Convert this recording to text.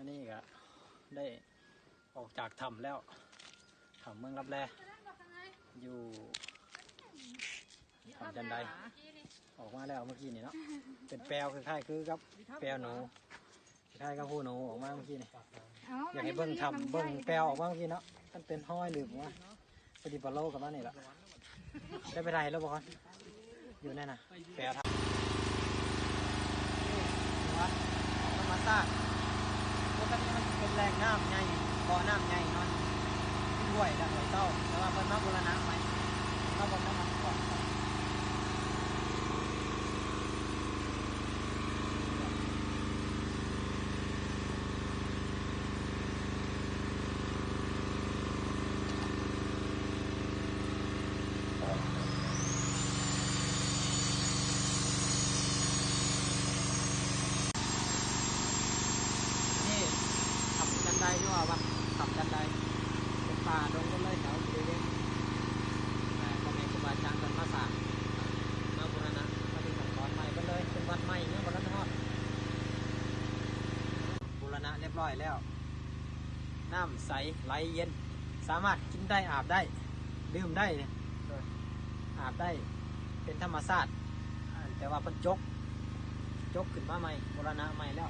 ອັນນີ້ກໍໄດ້ອອກຈາກຖ້ຳແລ້ວ ຖ້ຳເມືອງລັບແລ ຢູ່ຖ້ຳຈັນໄດ ອອກມາແລ້ວເມື່ອກີ້ນີ້ເນາະ ເປັນແປວ ຄ້າຍໆຄືກັບແປວໜູ ຄ້າຍກັບຫູໜູອອກມາເມື່ອກີ້ນີ້ ຢາກໃຫ້ເບິ່ງຖ້ຳ ເບິ່ງແປວອອກມາເມື່ອກີ້ເນາະ ມັນເປັນຮອຍຫຼືບອອກມາ ພໍດີປາໂລກັບມານີ້ລະ ໄດ້ໄປຖ່າຍເຫັນແລ້ວບໍ່ຄອນ ຢູ່ໃນນະ ແປວຖ້ຳ ນີ້ສວນທຳມະຊາດ ປົກກະຕິມັນເປັນແຫຼ່ງນ້ຳໃຫຍ່ ບໍ່ນ້ຳໃຫຍ່ເນາະ ເປັນຫ້ວຍ ແລະ ຫ້ວຍເຕົ້າ ແຕ່ວ່າເພິ່ນມາບູລະນະໃໝ່ ມາເບິ່ງນຳມັນກ່ອນ. ນີ້ຖ້ຳຈັນໄດ ຫຼືວ່າວັດຖ້ຳຈັນໄດ ເປັນປ່າດົງໝົດເລີຍແຖວບໍລິເວນ ອ່າ ພໍ່ແມ່ຄູບາອາຈານເພິ່ນມາສ້າງ ມາບູລະນະປະຕິສັງຂອນໃໝ່ເບິດເລີຍ ເປັນວັດໃໝ່ ຍັງບໍ່ທັນຮອດ ບູລະນະຮຽບຮ້ອຍແລ້ວ ນ້ຳໃສໄຫຼເຢັນ ສາມາດກິນໄດ້ ອາບໄດ້ ດື່ມໄດ້ ອາບໄດ້ ເປັນທຳມະຊາດ ແຕ່ວ່າເພິ່ນຈົກ ຈົກຂຶ້ນມາໃໝ່ ບູລະນະໃໝ່ແລ້ວ.